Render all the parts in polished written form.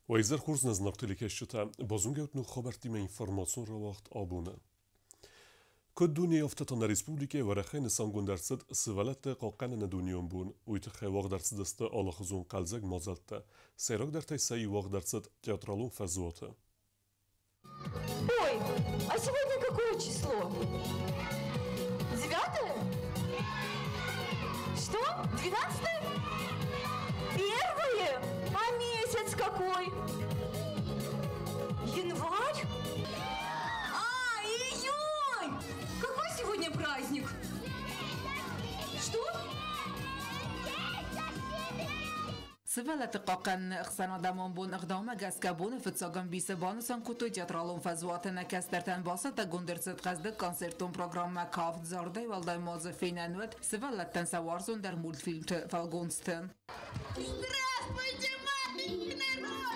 Уӕ изӕр хорз, нӕ зынаргъ телекӕсджытӕ! Базонгӕут ног хабӕрттимӕ информацион рауагъд абоны. Куыд дунейы, афтӕ та нӕ республикӕйы уӕрӕхӕй нысангонд ӕрцыд Сывӕллӕтты хъахъхъӕныны дунеон бон. Уый тыххӕй уагъд ӕрцыдысты алыхуызон хъӕлдзӕг мадзӕлттӕ. Сӕйрагдӕртӕй сӕ иу уагъд ӕрцыд театралон фӕзуаты. Ой, а сегодня какое число? 9-е? Что? 12-е? 1-е? А месяц какой? Январь? А, июнь! Какой сегодня праздник? Что? Сывӕллӕтты хъахъхъӕныны ӕхсӕнадӕмон бон ӕгъдаумӕ гӕсгӕ боны фыццаг ӕмбисы банысан кодтой театралон фӕзуаты. Нӕ кӕстӕртӕн бацӕттӕгонд ӕрцыд хъӕздыг концертон программӕ кафт, зардӕй уӕлдай ма дзы фенӕн уыд сывӕллӕттӕн сӕ уарзондӕр мультфильмты фӕлгонцты. Здравствуйте, маленький народ!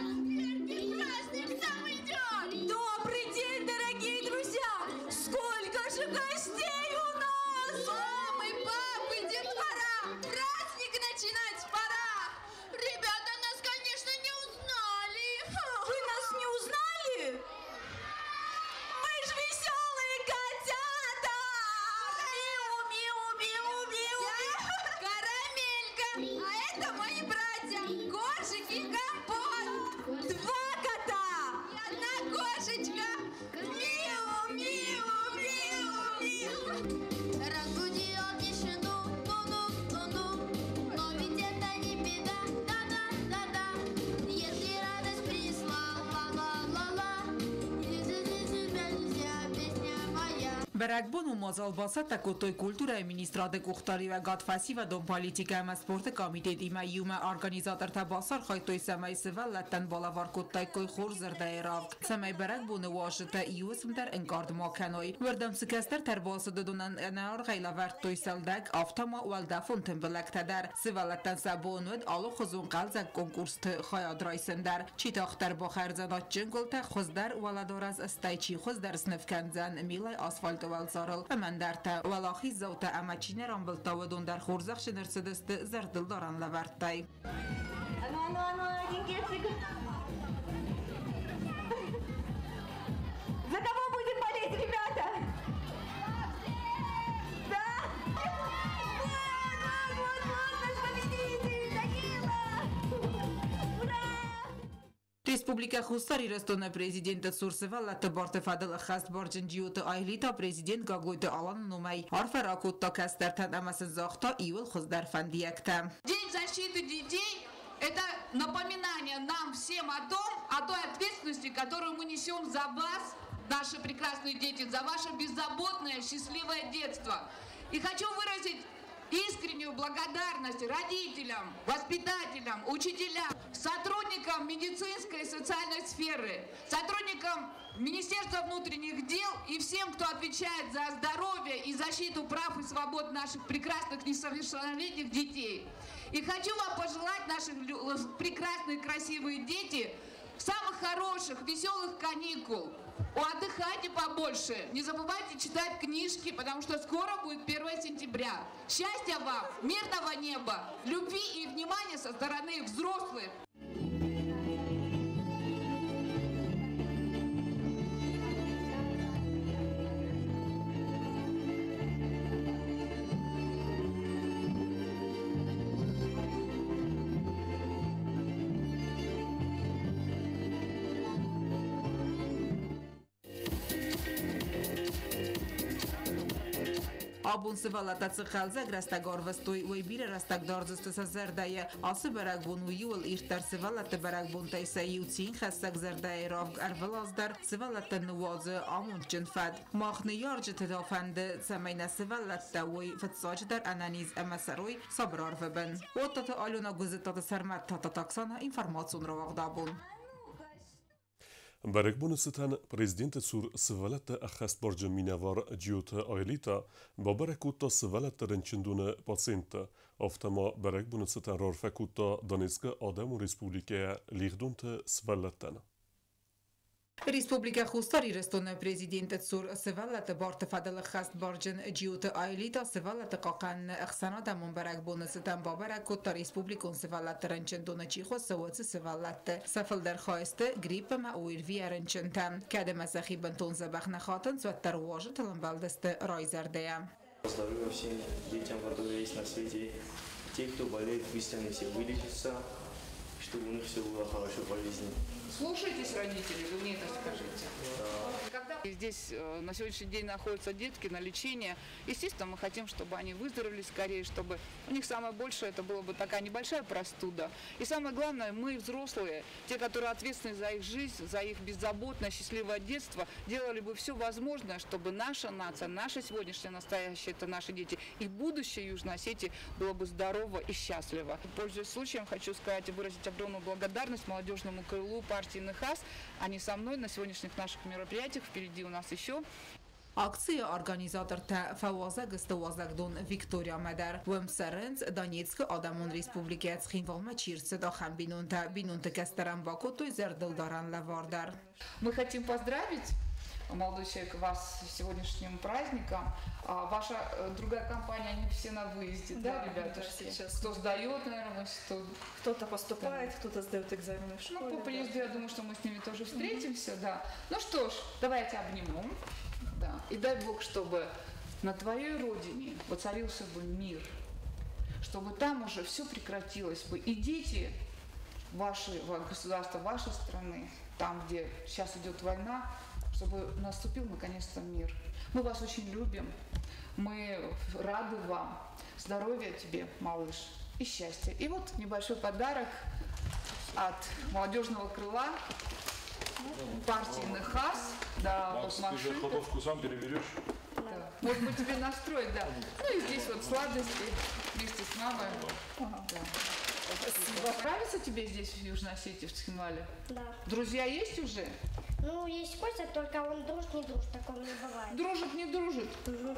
Праздник нам идет! Добрый день, дорогие друзья! Сколько же гостей у нас! Мамы, папы, детвора! Праздник начинать пора! Ребята нас, конечно, не узнали. Вы нас не узнали? Мы ж веселые котята! Миу, миу, миу, миу! Я Карамелька, а это мои братья, Коржик и Компот. Два кота и одна кошечка. Миу, миу, миу, миу. Разбудил тишину, ну-ну, ну-ну, но ведь это не беда, да-да, да-да. Если радость принесла, ла-ла-ла-ла, нельзя, песня моя. Бӕрӕгбоны мадзал бацӕттӕ кодтой культурӕйы министрады къухдариуӕгад, фӕсивӕдон политикӕ ӕмӕ спорты комитетимӕ иумӕ. Организатортӕ бацархайдтой, цӕмӕй сывӕллӕттӕн балӕвар кодтаиккой хорз зӕрдӕйы равг, цӕмӕй бӕрӕгбоны уазджытӕ иу уысм дӕр ӕнкъард ма кӕной. Уырдӕм цы кӕстӕртӕ ӕрбацыд, уыдонӕн ӕнӕаргъӕй лӕвӕрдтой сӕлдӕг, афтӕ ма уӕлдӕфон тымбылӕгтӕ дӕр. Сывӕллӕттӕн сӕ бон уыд алыхуызон хъӕлдзӕг конкурсты хайад райсын дӕр. Чи тагъддӕр бахӕрдзӕн адджын гуылтӕ, хуыздӕр уӕлӕдарӕс, стӕй чи хуыздӕр сныв кӕндзӕн милӕй асфальты уӕлцъарыл ӕмӕ ӕндӕртӕ. Уӕлахиздзаутӕ ӕмӕ чи нӕ рамбылдта, уыдон дӕр хорзӕхджын ӕрцыдысты зӕрдылдарӕн лӕвӕрттӕй. Ну, ну, ну, один кексик. За кого будем болеть, ребята? Да? Вот, вот, вот, вот наш победитель, Данила! Ура! Республикӕ Хуссар Ирыстоны президенты цур сывӕллӕтты барты фӕдыл ӕххӕстбарджын Джиоты Айлита президент Гаглойты Аланы номӕй арфӕ ракодта кӕстӕртӕн ӕмӕ сын загъта иууыл хуыздӕр фӕндиӕгтӕ. День защиты детей – это напоминание нам всем о том, о той ответственности, которую мы несем за вас, наши прекрасные дети, за ваше беззаботное, счастливое детство. И хочу выразить искреннюю благодарность родителям, воспитателям, учителям, сотрудникам медицинской и социальной сферы, сотрудникам Министерства внутренних дел и всем, кто отвечает за здоровье и защиту прав и свобод наших прекрасных несовершеннолетних детей. И хочу вам пожелать, наши прекрасные, красивые дети, самых хороших, веселых каникул. Отдыхайте побольше, не забывайте читать книжки, потому что скоро будет 1 сентября. Счастья вам, мирного неба, любви и внимания со стороны взрослых. Абон сывӕллӕттӕ цы хъӕлдзӕг рӕстӕг ӕрвыстой, уый бирӕ рӕстӕг дардзысты сӕ зӕрдӕйы. Ацы бӕрӕгбон у иуыл ирддӕр сывӕллӕтты бӕрӕгбонтӕй сӕ иу. Цинхӕссӕг зӕрдӕйы равг ӕрвылаз дӕр сывӕллӕттӕн ныууадзы амондджын фӕд. Мах ныййарджыты та фӕнды, цӕмӕй нӕ сывӕллӕттӕ уой фыццаджыдӕр ӕнӕниз ӕмӕ цӕрой сабыр арвы бын. Оттаты Алена, Гуызыттаты Сӕрмӕт, Тата Оксана, информацион рауагъд абон. Бӕрӕгбоны цытӕн президенты цур сывӕллӕтты ӕххӕстбарджын минӕвар Джиоты Айлита бабӕрӕг кодта сывӕллӕтты рынчындоны пациентты. Афтӕ ма бӕрӕгбоны цытӕн раарфӕ кодта Донецкы Адӕмон Республикӕйӕ лигъдонты сывӕллӕттӕн. Республикӕ Хуссар Ирыстоны Президенты цур сывӕллӕтты барты фӕдыл ӕххӕстбарджын Джиоты Аэлита сывӕллӕтты хъахъхъӕныны ӕхсӕнадӕмон бӕрӕгбоны цытӕн бабӕрӕг кодта республикон сывӕллӕтты рынчындоны чи хуыссы, уыцы сывӕллӕтты. Сӕ фылдӕр хай сты грипп ӕмӕ ОРВИ-йӕ рынчынтӕ. Кӕд ӕмӕ сӕхи бынтон дзӕбӕх нӕ хатынц, уӕддӕр уазджытыл ӕмбӕлдысты райзӕрдӕйӕ. Здоровья всем детям, которые есть на свете. Те, кто болеет, пусть они все вылечатся, чтобы у них все было хорошо по жизни. Слушайтесь родителей, вы мне это скажите. Да. Когда здесь на сегодняшний день находятся детки на лечении, естественно, мы хотим, чтобы они выздоровели скорее, чтобы у них самое большее это была бы такая небольшая простуда. И самое главное, мы, взрослые, те, которые ответственны за их жизнь, за их беззаботное, счастливое детство, делали бы все возможное, чтобы наша нация, наша сегодняшняя настоящая, это наши дети, и будущее Южной Осетии было бы здорово и счастливо. Пользуясь случаем, хочу сказать и выразить огромную благодарность молодежному крылу партии НХАС. Они со мной на сегодняшних наших мероприятиях. Впереди у нас еще. Акцийы организатортӕ фӕуазӕг сты уазӕгдон Виктория-мӕ дӕр. Уым цӕрынц, Донецкы Адӕмон Республикӕйӕ Цхинвалмӕ чи рцыд, ахӕм бинонтӕ. Бинонты кӕстӕрӕн бакодтой зӕрдылдарӕн лӕвар дӕр. Мы хотим поздравить, молодой человек, вас с сегодняшним праздником. А ваша другая компания, они все на выезде, да, да, ребята? Да, сейчас. Кто сдает, наверное, что... Кто-то поступает, да. Кто-то сдает экзамены в школе. Ну, по приезду, я думаю, что мы с ними тоже встретимся, да. Ну что ж, давайте обнимем. Да. И дай Бог, чтобы на твоей родине воцарился бы мир, чтобы там уже все прекратилось бы. И дети вашего государства, вашей страны, там, где сейчас идет война, чтобы наступил наконец-то мир. Мы вас очень любим, мы рады вам. Здоровья тебе, малыш, и счастья. И вот небольшой подарок от молодежного крыла партии НХАС. Да, Макс, вот ты же ходовку сам переберешь? Да. Может быть, тебе настроить, да. Ну и здесь вот сладости вместе с мамой. Ага. Да. Нравится тебе здесь, в Южной Осетии, в Цхинвале? Да. Друзья есть уже? Ну, есть Костя, только он дружит, не дружит, такого не бывает. Дружит, не дружит? Угу.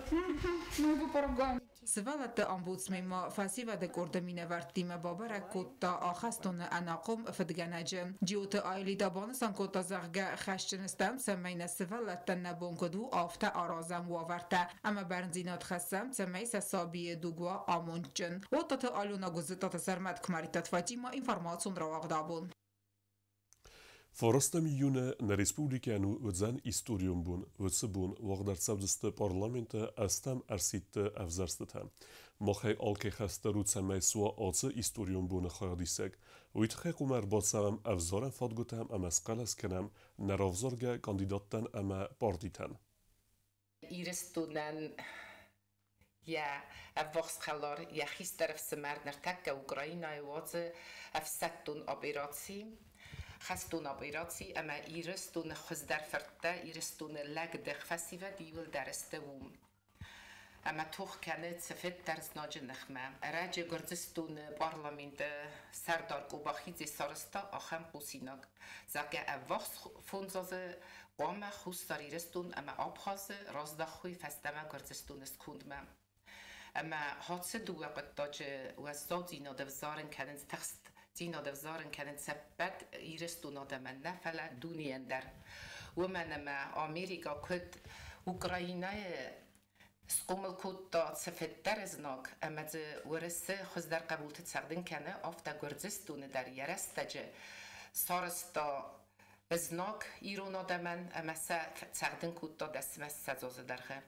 Мы его поругаем. Сывӕллӕтты омбудсмен ма фӕсивӕды къорды минӕвӕрттимӕ бабӕрӕг кодта ахӕстоны ӕнахъом фыдгӕнӕджы. Джиоты Аэлита банысан кодта, зӕгъгӕ, хӕсджын стӕм, цӕмӕй нӕ сывӕллӕттӕн нӕ бон куыд у, афтӕ аразӕм уавӕртӕ ӕмӕ бӕрндзинад хӕссӕм, цӕмӕй сӕ сабийы дуг уа амондджын. Оттаты Алена, Гуыззытаты Сӕрмӕт, Куымӕридтаты Фатимӕ, информацион рауагъд абон. Фарастӕм июны нӕ республикӕйӕн уыдзӕн историон бон. Уыцы бон уагъд ӕрцӕудзысты парламенты ӕстӕм ӕрсидты ӕвзӕрстытӕ. Махӕй алкӕй хӕс дӕр у, цӕмӕй суа ацы историон боны хайадисӕг. Уый тыххӕй хъуамӕ ӕрбацӕуӕм ӕвзарӕн фадгуытӕм ӕмӕ схъӕлӕс кӕнӕм нӕ равзаргӕ кандидаттӕн ӕмӕ партитӕн. Ирыстонӕн йӕ ӕввахс хӕлар, йӕ хистӕр ӕфсымӕр ныртӕккӕ Украинӕйы уадзы ӕфсӕддон операци, хӕстон операци ӕмӕ Ирыстоны хуыздӕр фырттӕ, Ирыстоны лӕгдых фӕсивӕд иууылдӕр сты уым. Ӕмӕ тох кӕны цыфыддӕр знаджы ныхмӕ. Ӕрӕджы Гуырдзыстоны парламенты сӕрдар Къобахидзе сарӕзта ахӕм хъусинаг, зӕгъгӕ, ӕввахс 5 азы хъуамӕ Хуссар Ирыстон ӕмӕ Абхазы раздахой фӕстӕмӕ Гуырдзыстоны скондмӕ. Ӕмӕ ацы дыууӕ хъуыддаджы уӕззаудзинад ӕвзарын кӕнынц, тыхстдзинад ӕвзарын кӕнынц ӕппӕт Ирыстоны адӕмӕн нӕ, фӕлӕ дунейӕн дӕр. Уымӕн ӕмӕ Америкӕ куыд Украинӕйы схъомыл кодта цыфыддӕр знаг ӕмӕ дзы Уырысы хуыздӕр хъӕбулты цӕгъдын кӕны, афтӕ Гуырдзыстоны дӕр йӕ рӕстӕджы сарӕзта знаг ирон адӕмӕн ӕмӕ сӕ цӕгъдын кодта 10-ӕмӕ 20 азы дӕргъы.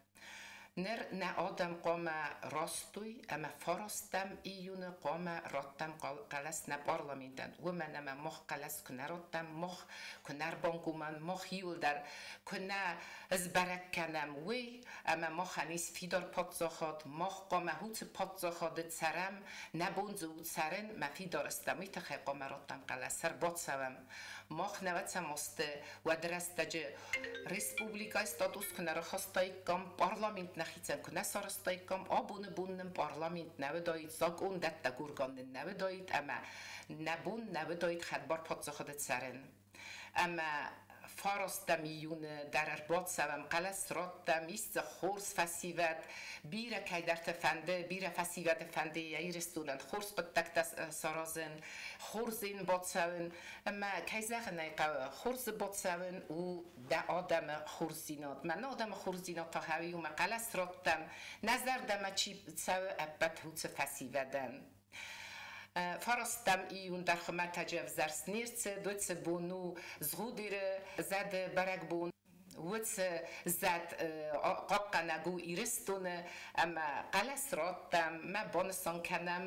Ныр нӕ адӕм хъуамӕ растой ӕмӕ 9 июны хъуамӕ раттӕм хъӕлӕс нӕ парламентӕн. Уымӕн ӕмӕ мах хъӕлӕс куы нӕ раттӕм, мах куы нӕ ӕрбангомӕн, мах иуылдӕр куы нӕ сбӕрӕг кӕнӕм уый, ӕмӕ махӕн ис фидар паддзахад, мах хъуамӕ уыцы паддзахады цӕрӕм, нӕ бон дзы у цӕрын, мӕ фидар стӕм, уый тыххӕй хъуамӕ раттӕм хъӕлӕс, ӕрбацӕуӕм. Мах нӕвӕцӕм азты уӕд рӕстӕджы республикӕйы статус куы нӕ рахастаиккам, парламент нӕхицӕн куы нӕ сарӕзтаиккам, абоны бон нын парламент нӕ уыдаид, закъондӕттӕг орган нын нӕ уыдаид ӕмӕ нӕ бон нӕ уыдаид хӕдбар паддзахады цӕрын. Ӕмӕ 9 июны дӕр ӕрбацӕуӕм, хъӕлӕс раттӕм, ис дзы хорз фӕсивӕд, бирӕ кӕйдӕрты фӕнды, бирӕ фӕсивӕды фӕнды йӕ Ирыстонӕн хорз хъуыддӕгтӕ саразын, хорз ын бацӕуын. Ӕмӕ, кӕй зӕгъын ӕй хъӕуы, хорзы бацӕуын у дӕ адӕмы хорздзинад. Мӕ нӕ адӕмы хорздзинад та хауы иумӕ хъӕлӕс раттӕм, нӕ зӕрдӕмӕ чи цӕуы, ӕппӕт уыцы фӕсивӕдӕн. 9 июнь дӕр хуымӕтӕджы ӕвзӕрст не рцыд, уыцы бон у Згъудеры зӕды бӕрӕгбон. Уыцы зӕд хъахъхъӕнӕг у Ирыстоны ӕмӕ хъӕлӕс раттӕм, мӕ банысан кӕнӕм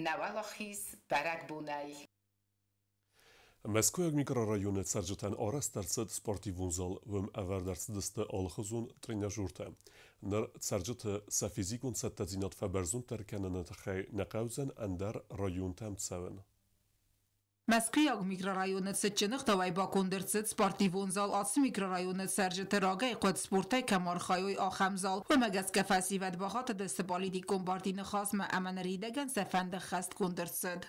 нӕ уӕлахиз бӕрӕгбонӕй. Мӕскуыйаг микрорайоны цӕрджытӕн арӕзт ӕрцыд спортивон зал, уым ӕвӕрд ӕрцыдысты алыхуызон тренажертӕ. Ныр цӕрджыты сӕ физикон цӕттӕдзинад фӕбӕрзонддӕр кӕныны тыххӕй нӕ хъӕудзӕн ӕндӕр районтӕм цӕуын. Мӕскуыйаг микрорайоны цытджын ӕгъдауӕй баконд ӕрцыд спортивон зал. Ацы микрорайоны цӕрджыты рагӕй хъуыд, спортӕй кӕм архайой, ахӕм зал. Уымӕ гӕсгӕ фӕсивӕд бахатыдысты политикон партийы ныхасмӕ ӕмӕ ныридӕгӕн сӕ фӕнд ӕххӕстгонд ӕрцыд.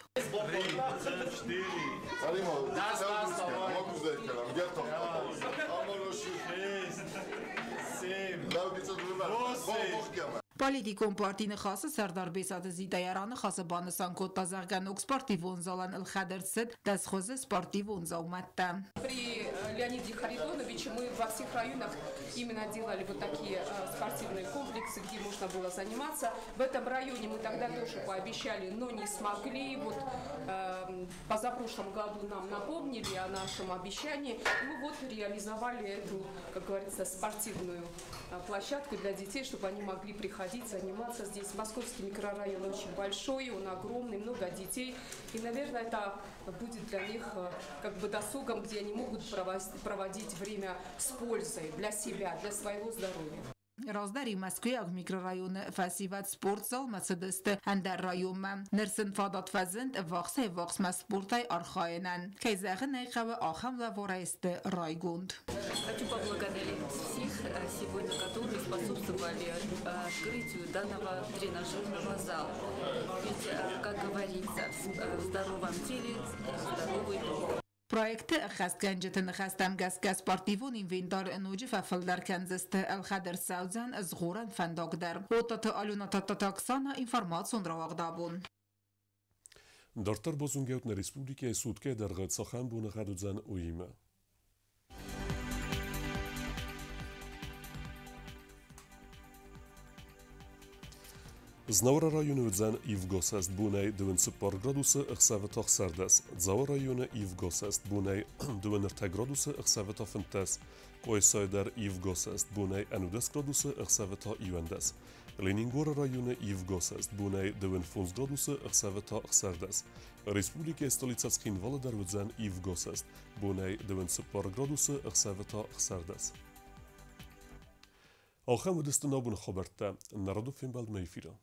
Политикон партийы Ныхасы сӕрдар Бесаты Зита йӕ раныхасы банысан кодта, зӕгъгӕ, ног спортивон залӕн ӕлхӕд ӕрцыд 10 хуызы спортивон дзаумӕттӕ. При Леониде Харитоновиче мы во всех районах именно делали вот такие спортивные комплексы, где можно было заниматься. В этом районе мы тогда тоже пообещали, но не смогли. Вот позапрошлом году нам напомнили о нашем обещании. Мы вот реализовали эту, как говорится, спортивную площадку для детей, чтобы они могли приходить, заниматься здесь. Московский микрорайон очень большой, он огромный, много детей. И, наверное, это будет для них как бы досугом, где они могут проводить время с пользой для себя, для своего здоровья. Раздӕр-иу Мӕскуыйаг микрорайоны фӕсивӕд спортзалмӕ цыдысты ӕндӕр районмӕ. Ныр сын фадат фӕзынд ӕввахсӕй-ӕввахсмӕ спортӕй архайынӕн. Кӕй зӕгъын ӕй хъӕуы, ахӕм лӕварӕй сты райгонд. Хочу поблагодарить всех сегодня, которые способствовали открытию данного тренажерного зала. Ведь, как говорится, в здоровом теле здоровый дух. Проекты ӕххӕстгӕнджыты ныхӕстӕм гӕсгӕ спортивон инвентар ноджы фӕфылдӕр кӕндзысты, ӕлхӕд ӕрцӕудзӕн згъорӕн фӕндаг дӕр. Оттаты Алена, Тадтаты Оксана, информацион рауагъд Абон. Дарддӕр базонгӕут, нӕ республикӕйы суткӕйы дӕргъы цахӕм боныгъӕд уыдзӕн, уыимӕ. Знауыры районы уыдзӕн ивгӕсӕст, бонӕй 24 градусы, ӕхсӕвы та 16. Дзауы районы ивгӕсӕст, бонӕй 23 градусы, ӕхсӕвы та 15. Къуайсайы дӕр ивгӕсӕст, бонӕй 11 градусы, ӕхсӕвы та 11. Ленингоры районы ивгӕсӕст, бонӕй 25 градусы, ӕхсӕвы та 16. Республикӕйы столицӕ Цхинвалы дӕр уыдзӕн ивгӕсӕст, бонӕй 24 градусы, ӕхсӕвы та 16. Ахӕм уыдысты нӕ абоны хабӕрттӕ. Нӕ радон фембӕлдмӕ эфиры.